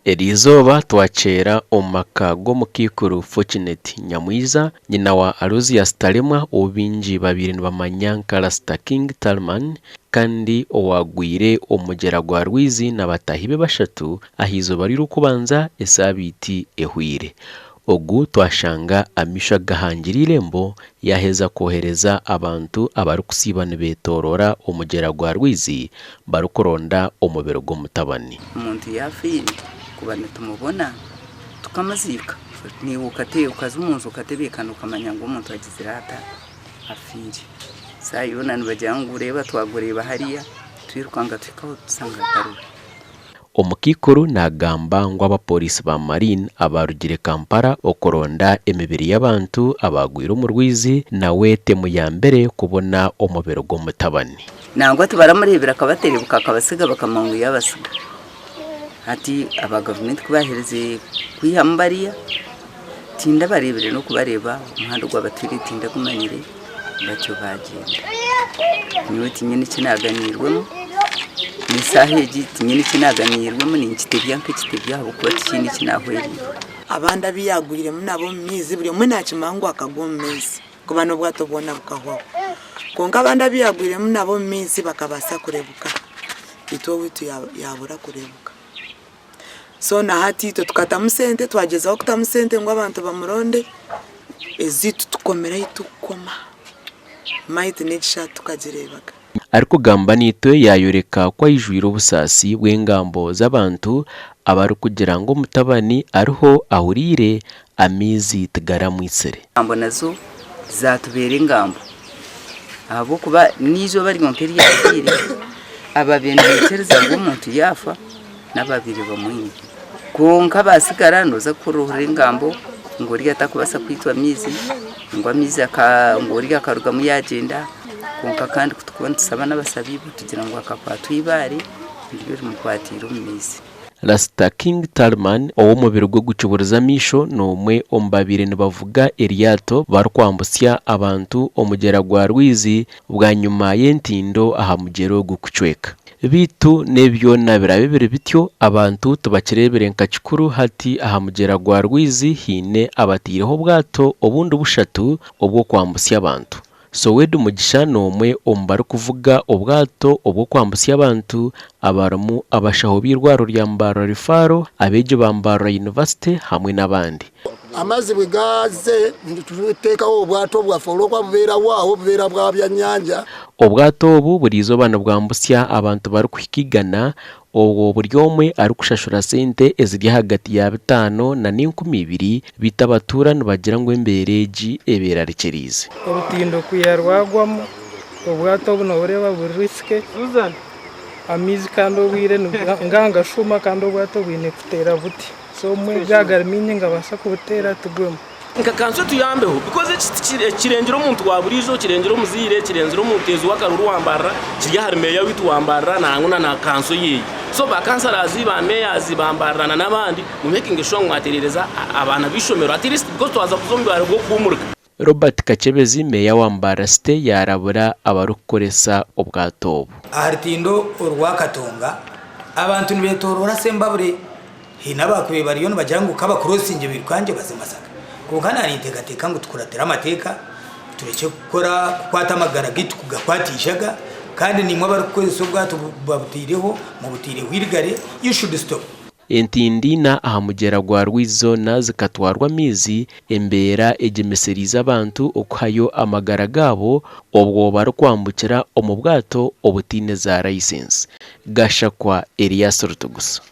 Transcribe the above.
Eriizooba twakyeera omu maka g'omukaikuru Fortunate Nyamwiza, nyina wa Aloysius Taremwa ou baingi babaire nibamanya nka Rasta King Talman kandi owaagwire omu mugyera gwa Rwizi na bataahi be bashatu ah'eizooba ry'Orwokubanza esaabiiti ehweire. Ogu twashanga amaisho agahangire eirembo yaaheza kwohereza abantu abarikusiiba nibeetooroora omugyera gwa Rwizi barikuronda omubiri gw'omutabani. Omuntu yaafiire kuba nitumubona tukamuziika, naiwe okaza omu nju okatebeekana okamanya ngu omuntu agizire ata afiire. Shaaha yoona nibagira ngu reeba twagureeba hariya, twirukanga tuhikaho tushanga atariho. Omukaikuru naagamba ngu abapooriisi ba Marine abaarugire Kampala okuronda emibiri y'abantu abaagwire omu rwizi nawe temuyambire kubona omubiri gw'omutabani. Nangwa tibaramureebire akabaterebuka akabasiga bakamanya ngu yaabasiga. Hati aba gavumenti ku baaherize kwihamu bariya, tindabareebire n'okubareeba, omuhanda ogwabatwire tindagumanyire batyo baagyenda. Nyowe tinyine eki naaganiirwemu, n'eshaaha egi tinyine eki naaganiirwemu ninkitebya nk'ekitebyo ahabw'okuba tikiine eki naahwereirwe. Abandi abu yaagwiremu nabo omu maizi buri omwe naakimanya ngu akagwa omu maizi kuba n'obwato bwona bukahwaho. Kwonka abandi abu yaagwiremu nabo omu maizi bakabaasa kurebuka itwe owaitu yaabura kurebuka. So na hati itwe tukatamu sente twagyezaho kutamu sente ngu abantu bamuronde, ezaitu tukomire ahi turikukoma, maitu n'egi shaaha titukagireebaga. Arikugamba naitwe yaayoreka ku aijwire obusaasi bw'engambo z'abantu abarikugira ngu omutabani ariho ahuriire, amaizi tigaramwitsire. Engambo nazo zaatubeera engambo ahabw'okuba n'eizooba ryonka eryagiire ababaire nibaikiriza ngu omuntu yaafa n'ababaire bamwine. Kwonka baatsigara nooza kuhurira ohurire engambo ngu oriya tarikubaasa kwitwa amaizi, ngu amaizi ngu oriya akarugamu yaagyenda. Kwonka kandi ku turikuba nitusaba n'abasabi batugira ngu akakwatwa eibaare niryo rimukwatiire omu maizi. Rasta King Talman ou omubiri gwe gukiburize amaisho n'omwe omu babaire nibavuga eryato barikwambutsya abantu omugyera gwa Rwizi bwanyima y'entindo aha mugyera ogu kucweka. Beitu n'ebi byona biraabe biri bityo, abantu tibakireebire nka kikuru hati aha mugyera gwa Rwizi haine abataireho obwato obundi bushatu obw'okwambutsya abantu. Sowedi Mugisha n'omwe omu barikuvuga obwato obw'okwambutsya abantu abarimu abashaho b'eirwariro rya Mbarara Referral, abeegi ba Mbarara University hamwe n'abandi. Amaizi bwe gaaze nituteekaho obwato bwaffe olw'okuba bubeeraho aho bubeera bwa byanyanja. Obwato obu buri izooba nibwambutsya abantu barikuhika igana Obwo buri omwe arikushashura sente eziri ahagati ya bitaano na n'enkumi ibiri, beitu abatuura nibagira ngu embeera egi ebeerarikiriize. Orutindo kwiha rwagwamu, obwato obu nobureeba buri risky, amaizi kandi obwire nigashuma kandi obwato bwine kuteera buti, so obumwe gaba gari maingi nigabaasa kubuteera tugwemu. Nka kanso etuyambeho because eki kirengire omuntu wa buriijo, kirengire omuzaire, kirenzire omuteezi w'akaruuru wa Mbarara, kiri ahari meeya waitu wa Mbarara nangwa na na kanso yeeye. So ba councillors, ba mayors ba Mbarara na n'abandi mu makinge sure ngu mwatereereza abaana b'eishomero at least because twaza kuza omu bwire bw'okuhuumurika. Robert Kakyebezi, Meeya wa Mbarara City yaarabura abarikukoresa obwato obu. Aha rutindo orwa Katonga, abantu nibetoroora Sembabule. Haine abaakubaire bariyo nibagira ngu ka bakurosingye bairukangye baze Masaka. Kwonka naaninteekateeka ngu tukuratire amateeka, turekye kukora kukwata amagara gaitu kugakwata eishaga, kandi naimwe abarikukozesa obwato babutaireho, mubutaireho irigare, you should stop. Entindi ina aha mugyera gwa Rwizi zoona zikatwarwa amaizi, embeera egyemesereize abantu okuhayo amagara gaabo obwo barikwambukira omu bwato obutaine za layisinsi. Gashakwa Elias Rutugusa.